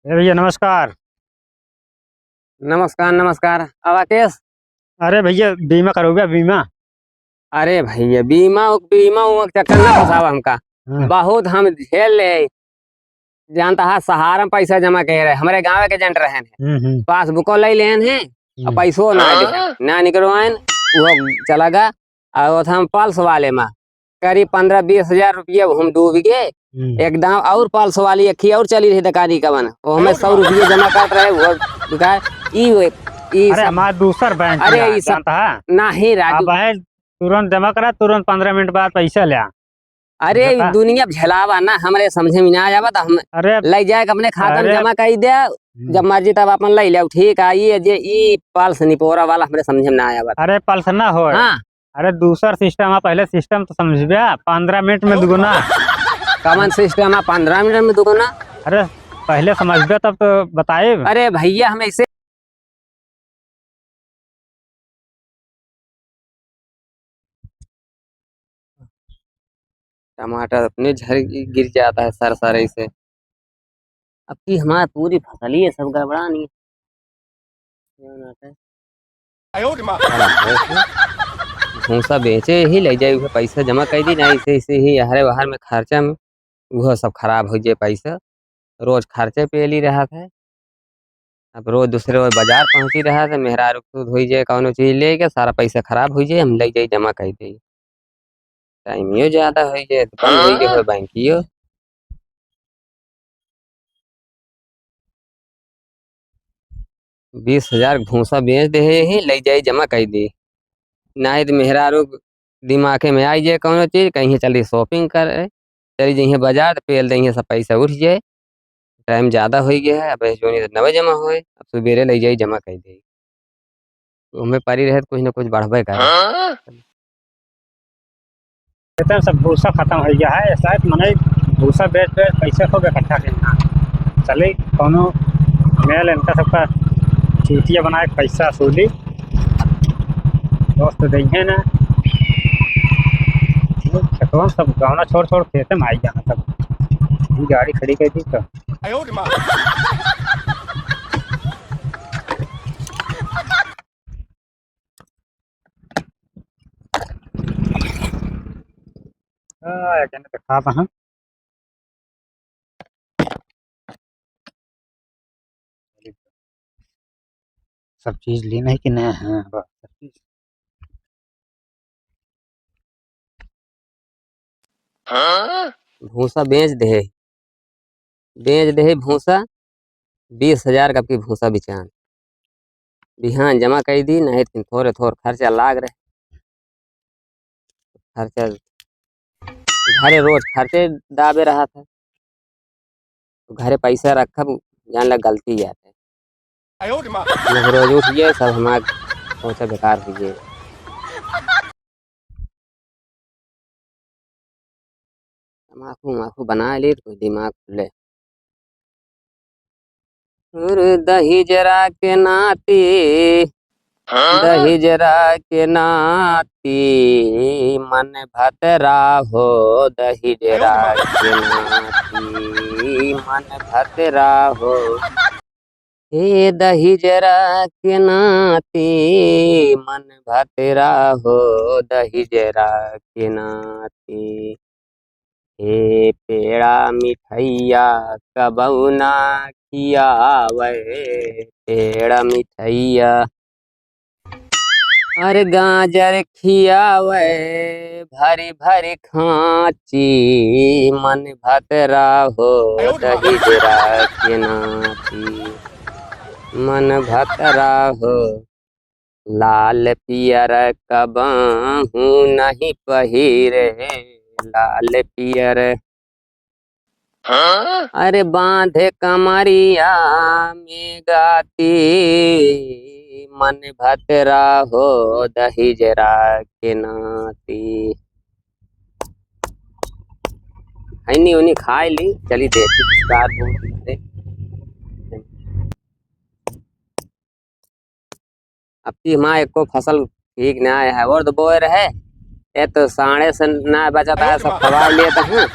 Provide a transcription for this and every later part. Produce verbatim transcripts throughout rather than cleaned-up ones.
ए भैया, नमस्कार। नमस्कार, नमस्कार। आवा केस? अरे भैया, बीमा करोगे, बीमा? अरे भैया, बीमा, बीमा, वो चक्कर ना फंसावा हमका। हाँ। बहुत हम झेल ले। जानता है, सहारा में पैसा जमा करे रहे, हमरे गाँव के एजेंट रहे हैं। हम्म, हम्म। पासबुको ले लेन है, और हम्म। पैसो ना दे, हाँ। ना निकलवाएन, वो चला गया। और वो था हम पल्स वाले में, करीब पन्द्रह बीस हजार रुपया हम डूब गए। हम्म। एकदम और पल्स वाली अखी और चली रही दुकानी कवन, वो हमें सौ रुपया जमा करत रहे, वो बेकार। ई, ई अरे, सब हमार दूसर बैंक अरे, में ई सब जानता है? नहीं, राजू। अब है, तुरंत जमा करा, तुरंत पन्द्रह मिनट बाद पैसा ले आ। अरे, बता। दुनिया झेलावा ना, हमरे समझे में ना आवा, तो हम अरे, ले जाए के अपने खाता में अरे। जमा कर दे, हम्म। जब मर्जी तब अपन ले ले, ठीक है। ये जे ई पल्स निपोरा वाला हमरे समझे में ना आवा। अरे, पल्स ना हो। हाँ। अरे, दूसर सिस्टम है, पहले सिस्टम तो समझबे, पन्द्रह मिनट में दुगुना। कमन सिस्टम है, पन्द्रह मिनट में दुगुना? अरे, पहले समझबे तब तो बताए। अरे भैया, हम ऐसे टमाटर अपने झर गिर जाता है सर सर ऐसे। अब की हमार पूरी फसलिए सब गड़बड़ानी। भूसा बेचे ही ले जाए, उहे पैसा जमा कर दी ना, ऐसे ऐसे ही हरे बाहर में खर्चा में उहो सब खराब हो जाए पैसा। रोज खर्चे पे ली रहा था, अब रोज दूसरे रोज बाजार पहुँची रहा था, मेहरारू खुद हो जाए कौनो चीज लेके, सारा पैसा खराब हो जाए, हम ले जाए जमा कर दे। टाइमियो ज्यादा हो जाए, तो बंद हो गए हो बैंकियो। बीस हजार भूसा बेच दे ही, ले जाई जमा कर दी। नाहीं तो मेहरारू दिमागे में आई जाए कौनो चीज, कहीं चली shopping करे, चली जइहे बाजार, तो पेल दइहे सब पैसा उठ जाए। टाइम ज्यादा हो गया है, अब जोनी तो नवे जमा होए, अब सुबेरे ले जाई जमा कर दे। ओमे परी रहे तो कुछ ना कुछ बढ़बे करे। हाँ? इतना सब भूसा खत्म हो गया है, शायद मने भूसा बेच बेच पैसे खूब इकट्ठा करना। चले कौनो मेल इनका सबका चूतिया बनाए के पैसा वसूली। दोस्त देखे ना, खेतवा सब गौना छोड़ छोड़ खेते में आई जाना सब। ये गाड़ी खड़ी कर दी तो। हाँ, एके ने दिखात हैं। सब चीज लेना है कि नहीं? हाँ, बस, सब चीज। भूसा बेच दे, बेच दे भूसा, बीस हजार का की भूसा बिचान। बिहान जमा कर दी, नहीं तो थोड़े थोड़े खर्चा लाग रहे। खर्चा घरे रोज खर्चे दाबे रहा था, तो घरे पैसा रखब, जान ला गलती जाते। आयो रे माँ। रोज उठ गए, सब हमार सोचा बेकार हो गए। तमाकू उमाकू बना ले तो दिमाग खुले। अरे दहिजरा के नाती, हाँ? दहिजरा के नाती, मन भतरा हो, दहिजरा के नाती, मन भतरा हो। हे दहिजरा के नाती, मन भतरा हो, दहिजरा के नाती। हे पेड़ा मिठैया कबौ ना खियावे, पेड़ा मिठैया। अरे गाजर खियावे भरी भरी खाँची, मन भतरा हो, आयो रे माँ। दहिजरा के नाती, मन भतरा हो। लाल पियर कबहूँ नहीं पहिरे, लाल पियर। हाँ? अरे बाँधे कमरिया में गाती, मन भतरा हो दहिजरा के नाती। खैनी उनी खाए ली, चली देखी कुछ कार बोल दे। अब की हमार एको फसल ठीक ना आया है, और तो बोए रहे, ये तो साँड़े से ना बचत है, सब खवा लेत हैं।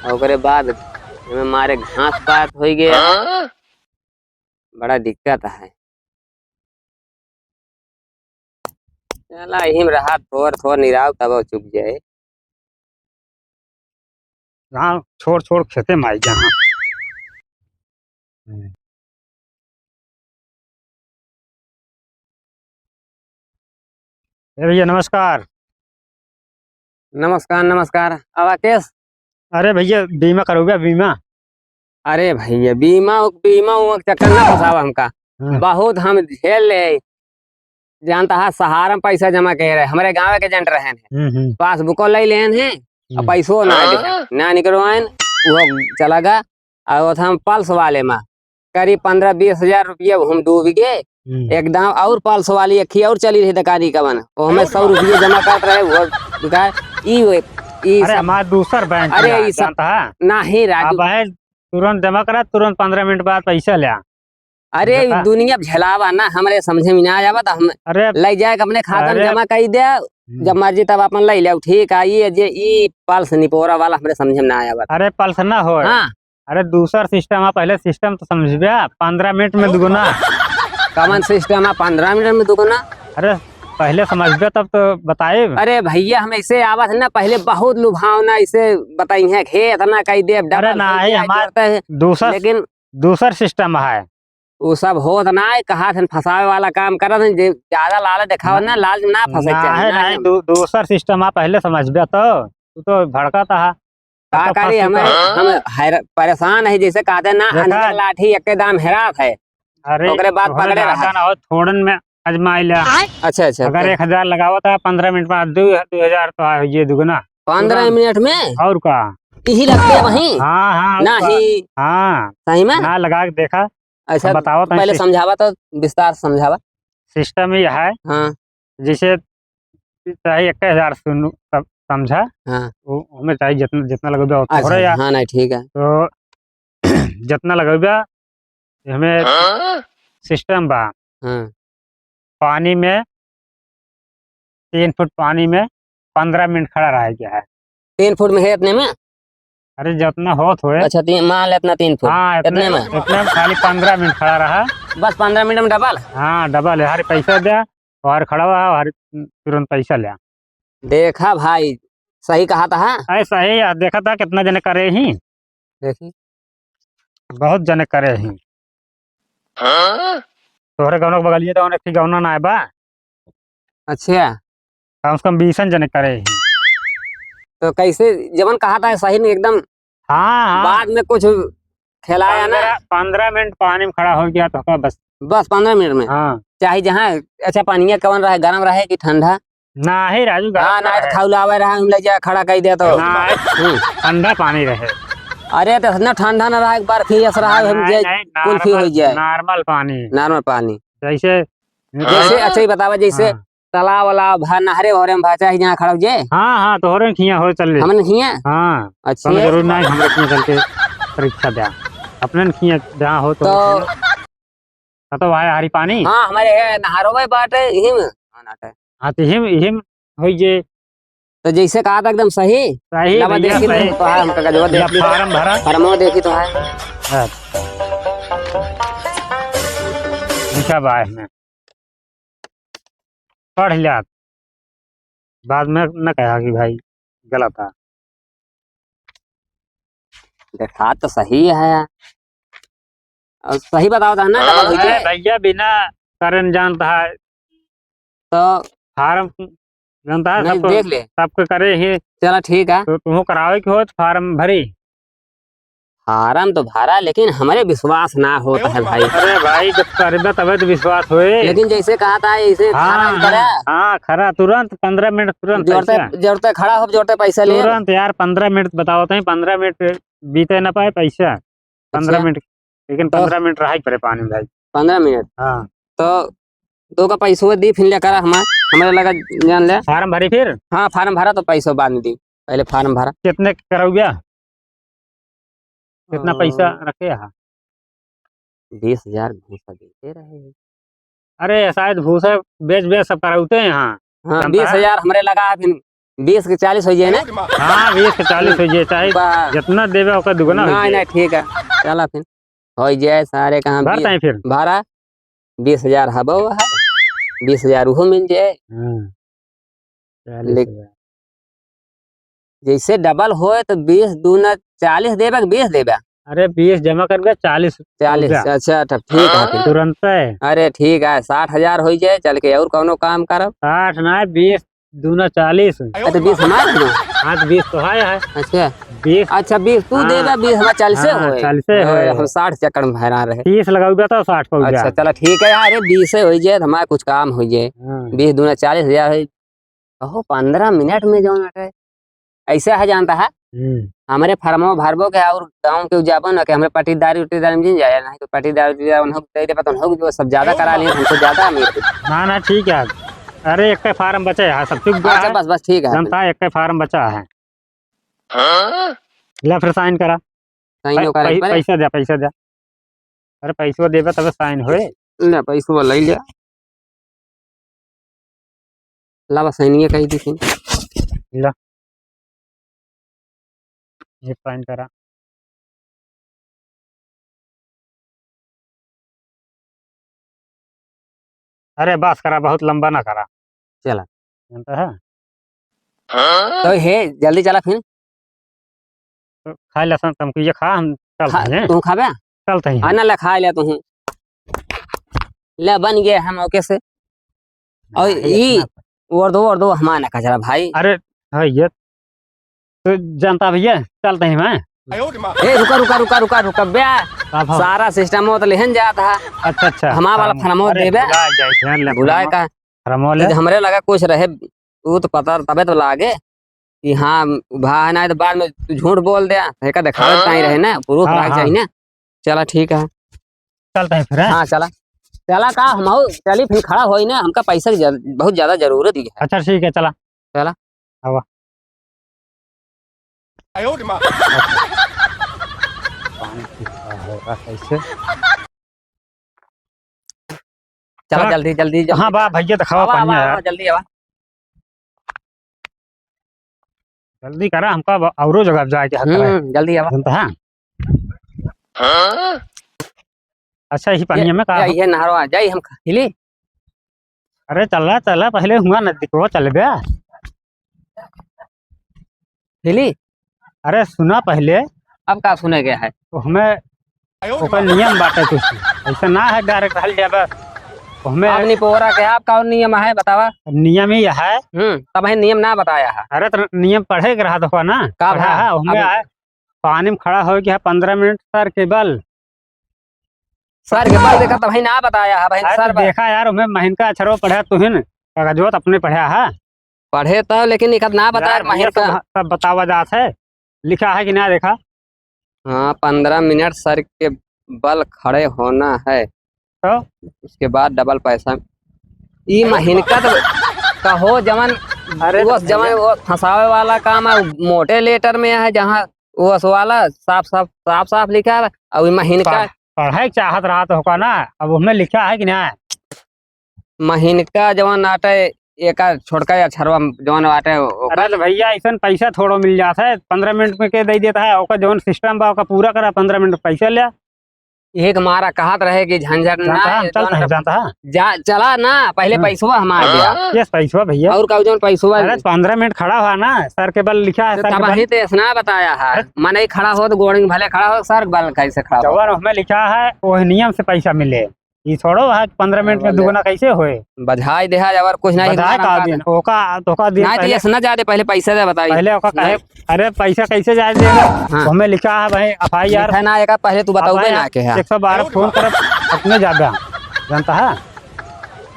और ओकरे बाद एमे मारे घास पात होइ गया। बड़ा दिक्कत है। चला, यही में रहा, थोर थोर निराव तब चुक जाए। गाँव छोड़ छोड़ खेते में आई जहाँ। ए भैया, नमस्कार। नमस्कार, नमस्कार। अब राकेश? अरे भैया, बीमा करउबा, बीमा। अरे भैया, बीमा, बीमा, वो चक्कर ना फंसावा हमका। हाँ। बहुत हम झेल ले। जानता है, सहारा में पैसा जमा करे रहे, हमरे गाँव के एजेंट रहेन हैं। हम्म, हम्म। पासबुको ले लेन हैं, और हम्म। पैसो ना दे, ना निकलवाएन, वो चला गया। और वो हम पल्स वाले में करीब पन्द्रह बीस हजार रुपया हम डूब गए। हम्म। एक दाम और पल्स वाली एक ही और चली रही दुकानी कवन, वो हमें सौ रुपया जमा करत रहे, वो बेकार। ई, ई अरे, सब हमार दूसर बैंक अरे, में ई सब जानता है? नहीं राजू। अब है, तुरंत जमा करा, तुरंत पन्द्रह मिनट बाद पैसा ले आ। अरे, बता। दुनिया झेलावा ना, हमरे समझे में ना आवा, तो हम अरे, ले जाए के अपने खाता में अरे, जमा कई दे, हम्म। जब मर्जी तब अपन ले ले, ठीक है। ये जे ई पल्स निपोरा वाला हमरे समझे में ना आवा। अरे, पल्स ना हो। हाँ। अरे, दूसर सिस्टम है, पहले सिस्टम तो समझबे, पन्द्रह मिनट में दुगुना। कमन सिस्टम है, पन्द्रह मिनट में दुगुना? अरे, पहले समझबे तब तो बताए। अरे भैया, हम ऐसे आवत है ना, पहले बहुत लुभावना ऐसे बताई है, हे इतना कई देब, अरे डबल हो नहीं, जाए, हमार जोड़ते हैं। दूसर, लेकिन दूसर सिस्टम है। वो सब होत ना है, कहा थे फंसावे वाला काम करत हैं, जे ज्यादा लालच दिखावत ना, ना, लालच में ना फंसे ना चाहिए, है, ना नहीं, है। दू-, दूसर सिस्टम है, पहले समझबे तो, तू तो भड़कत है। का अब तो करी, फंसी हमें, तो। हम हैर-, परेशान है, जैसे कहते ना, देखा? अंधेर लाठी एक दाम हेरात है, अरे, ओकरे बाद तोहरे पकड़े रहा। ज्यादा ना हो, थोड़न में आजमाई ला। अच्छा, अच्छा, अगर अच्छा। एक हजार लगावत है, पन्द्रह मिनट बाद दू, दू हजार तो आ, ये दुगुना। पन्द्रह मिनट में? और का? यही लगते वहीं? हाँ, हाँ, और का? नहीं। हाँ। सही में? ना लगा के देखा। अच्छा, हम बतावत हैं पहले सिस-, समझावा तो, विस्तार से समझावा। सिस्टम ही है। हाँ। जैसे चाहे एक हजार सुन, सब समझा। हाँ। वो हमें चाहे जितना, जितना लगबे उतना अच्छा, हो रहा है। हाँ, नहीं, ठीक है। तो जितना लगबे, हमें हाँ? सिस्टम बा। हाँ। पानी में, तीन फुट पानी में पन्द्रह मिनट खड़ा रह गया है। तीन फुट में है इतने में? अरे, जितना होत होए। अच्छा, तीन, मान ले इतना तीन फुट। हाँ, इतने, इतने में? इतने में खाली पन्द्रह मिनट खड़ा रहा। बस पन्द्रह मिनट में डबल? हाँ, डबल है। हर पैसा दे, और खड़ा हुआ, हर तुरंत पैसा ले। देखा भाई, सही कहा था, हाँ? अरे, सही है, देखा था कितना जने करे ही। देखी। बहुत जने करे ही। हाँ? तोहरे गौना के बगलिए तो एक गौना ना आए बा। अच्छा। कम से कम बीसन जने करे ही। तो कैसे, जवन कहा था सही में एकदम हाँ, हाँ। बाद में कुछ खिलाया ना? पन्द्रह, पन्द्रह मिनट पानी में खड़ा हो गया तो का बस। बस पन्द्रह मिनट में? हाँ। चाहे जहाँ, अच्छा, पानिया कवन रहे, गरम रहे कि ठंडा? नाही राजू, गरम हाँ, ना ना, रहे। खौलावे रहा, हम ले जा खड़ा कर दे तो। ना, हम्म। ठंडा पानी रहे। अरे, तो इतना ठंडा ना रहा, एक बार फिर ऐसा रहा, हम नहीं, जे नहीं, कुल्फी हो जाए। Normal पानी। Normal पानी। जैसे जैसे, हाँ। अच्छा, ही बतावा, जैसे हाँ। तालाब वालाब भा, नहरे वहरे में भा, चाहे जहाँ खड़ा हो जाए। हाँ, हाँ, तोहरे खिया हो चल ले। हमन खिया? हाँ। अच्छा। कौनो जरूरी नहीं, हमरे खिया चल के परीक्षा द्या। अपने खिया जहाँ हो तो तो खिया। हाँ, तो भाई, हरी पानी? हाँ, हमारे है, नहरो में बाटे, यही में। हाँ, नाटे। हाँ, तो यही में, यही में होई जे। तो जैसे कहा था एकदम सही। सही लावा भैया, देखी सही। तो है, हमका गजवा देख ला ली। Form भरा। Formवा देखी तो है। हाँ। लिखा बा इसमें। पढ़ लिया। बाद में न कहा कि भाई गलत है। देखा तो सही है। और सही बताओ था ना, double हुई अरे है। भैया, बिना करे न जानता है। तो form जानता है, नहीं, सबको, देख ले। सबको करे ही। चला, ठीक है। तो तुमको करावे के हो तो form भरी। Form तो भरा, लेकिन हमरे विश्वास ना होता है भाई। अरे भाई, जब करबे तबे तो विश्वास होए। लेकिन जैसे कहा था, ऐसे हाँ, खड़ा हाँ, करा। हाँ, खड़ा, तुरंत, पन्द्रह मिनट, तुरंत जोरते, पैसा। जोरते खड़ा हो, जोरते पैसा ले। तुरंत यार, पन्द्रह मिनट बताओ तो, पन्द्रह मिनट बीते ना पाए पैसा। पन्द्रह अच्छा। मिनट, लेकिन तो पन्द्रह मिनट रहा ही पड़े पानी में भाई। पन्द्रह मिनट? हाँ। तो तोका पैसवा दी, फिर लेकर आ हमार, हमारे लगा जान ले। Form भरी फिर? हाँ, form भरा तो पैसा बाद में दी, पहले form भरा। कितने के करौया? कितना हाँ। पैसा रखे हा? बीस हजार भूसा देते रहे। अरे, शायद भूसा बेच, बेच सब करौते हैं यहाँ। हाँ, जानता है? बीस हजार हमरे लगा है, फिर बीस के चालीस होइ जाए ना? हाँ, बीस के चालीस होइ जाए, चाहे बा- जितना देबे ओकर दुगुना होइ ना, जाए। ना, ठीक है, चला फिर। होइ जाए सारे काम भर बीस ताई फिर। भरा, बीस हजार हबो है, बीस हजार उहो मिल जाए। हाँ, चालीस हजार। लेक-, जैसे डबल होए तो बीस दूना चालीस देबे कि बीस देबे? अरे, बीस जमा करबे, चालीस चालीस, रुपया। अच्छा, अच्छा, ठीक है फिर। तुरंत है। अरे, ठीक है, साठ हजार होइ जाए, चल के और कौनो काम करब। साठ ना, बीस दूना चालीस। अरे, तो बीस हमार है ना? हाँ, तो बीस तो है, है। अच्छा। बीस। अच्छा, बीस तू हाँ। देबे, बीस हमार चालीस से हाँ, होए। चालीस से होए। हम साठ चक्कर में हैरान रहे। तीस लगाउबे तो साठ पाउबे। अच्छा, चला ठीक है यार, ये बीस से होइ जाए, हमार कुछ काम होइ जाए। हाँ। बीस दूना चालीस हजार है। कहो, पन्द्रह मिनट में जौन अटे, ऐसे है जानता है, हम्म। हमरे फरमो भरबो के और गाँव के जाबो ना कि हमरे पट्टीदारी उट्टीदारी में जिन जाए, नहीं तो पट्टीदारी उट्टीदारी उन्हों को दे दे, पता उन्हों को जो सब ज्यादा करा लिए, हमसे ज्यादा अमीर हो। ना, ना, ठीक है। अरे, एक फार्म बचे है, सब चुक गया अच्छा, है। बस, बस, ठीक है। जनता एक फार्म बचा है। हाँ? ले फिर साइन करा। साइन पै-, ओकरा पै-, एक बार। पैसा दे, पैसा दे। अरे, पैसा देबे तबे साइन होए। ले, पैसा ले ले। ला बस, साइनिंग कही दी थी। ला। ये साइन करा। अरे बस करा, बहुत लंबा ना करा। चला। जानता है? तो हे, जल्दी चला फिर। तो खा ले सन, तुमको ये खा, हम चलते खा, हैं। तू खाबे? चलते हैं। हाँ ना, ले खा ले तू। ले बन गए हम ओके से। और नहीं, ई इतना और दो, और दो हमारा ना कचरा भाई। अरे, है ये। तो जनता भैया, चलते हैं मैं। ए, रुका, रुका, रुका, रुका, रुका, बे। का भाव? सारा सिस्टम वो तो लेहन जात है। अच्छा, अच्छा। हमार वाला हाँ, फरमो अरे, देबे। भुला जाए थे, ले बुलाए फरमो, का? फरमो ले। तो हमरे लगा कुछ रहे, वो तो पता तबे तो लागे कि हाँ, भा है ना, तो बाद में तू झूठ बोल दे, तो एका दिखावे हाँ। ताई रहे ना, प्रूफ हाँ, रहे हाँ। चाहिए ना। चला, ठीक है। चलते हैं फिर, हैं? हाँ, चला। चला का, हम आओ, चली फिर खड़ा होई ना, हमका पैसा की जर-, बहुत ज्यादा जरूरत ही है। अच्छा, ठीक है, चला। चला। आवा। पानी कितना होगा, कैसे? चला, चला। जल्दी, जल्दी, जल्दी। हाँ, बा, भैया, दिखावा आवा, पानी आवा, यार। आवा, जल्दी आवा। जल्दी करा, हमका अब औरो जगह जाए के हक है। हम्म, जल्दी आवा। जानता है? हाँ? अच्छा, यही पानी ये, में का ये, हो? ये नहरवा, जाई हम खा-, हिली। अरे चला, चला, पहले हुआ नजदीकवा चलबे। हिली? अरे सुना पहले। अब का सुने के है? तो हमें ओकर नियम बाटे कुछ। ऐसा ना है डायरेक्ट हल जाबे। हमें अब निपोरा के आपका और नियम है, बतावा। नियम ही है। हम्म, तब है नियम ना बताया है। अरे तो नियम पढ़े के रहा तो ना। का पढ़ा भा? है, हमें अब है। पानी में खड़ा होए के है पन्द्रह मिनट सर के बल। सर के बल देखा तब है ना बताया है, भाई अरे सर तो बा- देखा यार, हमें महीन का अक्षरो पढ़ा तुहिन, कागजवा तो अपने पढ़ा है। पढ़े तो, लेकिन एक आध ना बता यार, भैया, महीन का। सब, सब बतावा जात है, लिखा है कि ना देखा? हाँ, पन्द्रह मिनट सर के बल खड़े होना है। तो? उसके बाद डबल पैसा। ई महीन का तो कहो जवन अरे वो तो जवन भैया। वो फंसावे वाला काम है, मोटे लेटर में है, जहाँ वो वाला साफ, साफ, साफ, साफ लिखा है। और ई महीन का पढ़-, पढ़े के चाहत रहा तो होगा ना, अब उसमें लिखा है कि ना? महीन का जवन आटे, एका छोटका या छरवा जवन आटे, ओका अरे तो भैया, ऐसन पैसा थोड़ो मिल जात है, पन्द्रह मिनट में के दे देता है, ओका जवन सिस्टम बा, ओका पूरा करा, पन्द्रह मिनट पैसा ले। एक मारा कहत रहे कि झंझट ना जानता है, हम है, चलते जवन हैं, का जानता है। जा, चला ना, पहले हाँ। पैसवा हमार दिया। केस पैसवा भैया? और का जवन पैसवा अरे, पन्द्रह मिनट खड़ा हुआ ना, सर के बल लिखा है, तो सर के तब बल। ही तो ऐसना बताया है, अरे। मने खड़ा हो तो गोड़ में भले खड़ा हो, सर के बल कैसे खड़ा हो? जवन हमें लिखा है, वो नियम से पैसा मिले। ई थोड़ो है कि पन्द्रह मिनट में बोले। दुगुना कैसे होए? बधाई देहा, अगर कुछ नहीं बधाई मारा का मार दिन, दे। ओका, तो ओका दिन नहीं, तो पहले, ये सुना जा दे, पहले पैसा दे, बताई। पहले ओका कहे, नहीं। अरे, पैसा कैसे जाए देगा? हाँ। तो हमें लिखा है भाई, एफ आई आर। लिखा ना, एका पहले तू बताओ भाई, ना के है। एक सौ बारह फोन करब, अपने जाबे हम, जानता है?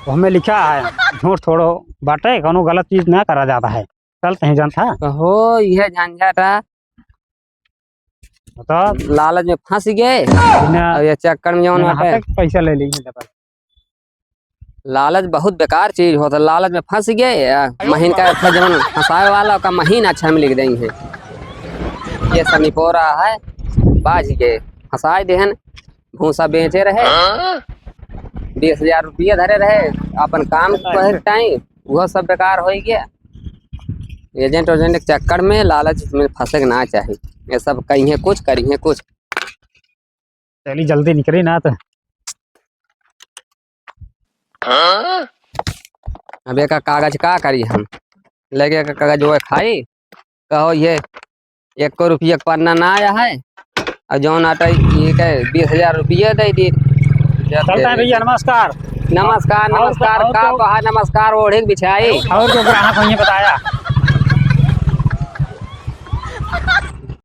तो हमें लिखा है, झूठ थोड़ो बाटे, कोनो गलत चीज ना करा जाता है। चलते हैं, जानता है? कहो, यह झंझट है। बताओ। लालच में फंस गए। बिना और ये चक्कर में जौन बिना बाटे। हाथे के पैसा ले ली। लालच बहुत बेकार चीज होता है। लालच में फंस गए, आ, महीन का अच्छा जवन फंसावे वाला का महीन अच्छा में लिख देंगे। ये सब निपोरा है, बाज गए, फंसाए देहन, भूसा बेचे रहे, बीस हजार रुपया धरे रहे, अपन काम करे टाइम, वो सब बेकार हो गया। एजेंट ओजेंट के चक्कर में, लालच में फंसे के ना चाही। ये सब कहिए कुछ, करिए कुछ। चली जल्दी निकली ना तो। अब एका कागज का करी हम? लेके एका कागज वो खाई, कहो ये एको रुपया के पन्ना ना आया है, और जौन आटा ये के बीस हजार रुपया दे दी। चलता है भैया, नमस्कार। नमस्कार, और, नमस्कार, और का तो कहा, नमस्कार ओढ़े के बिछाई। और जो ग्राहक होइए बताया।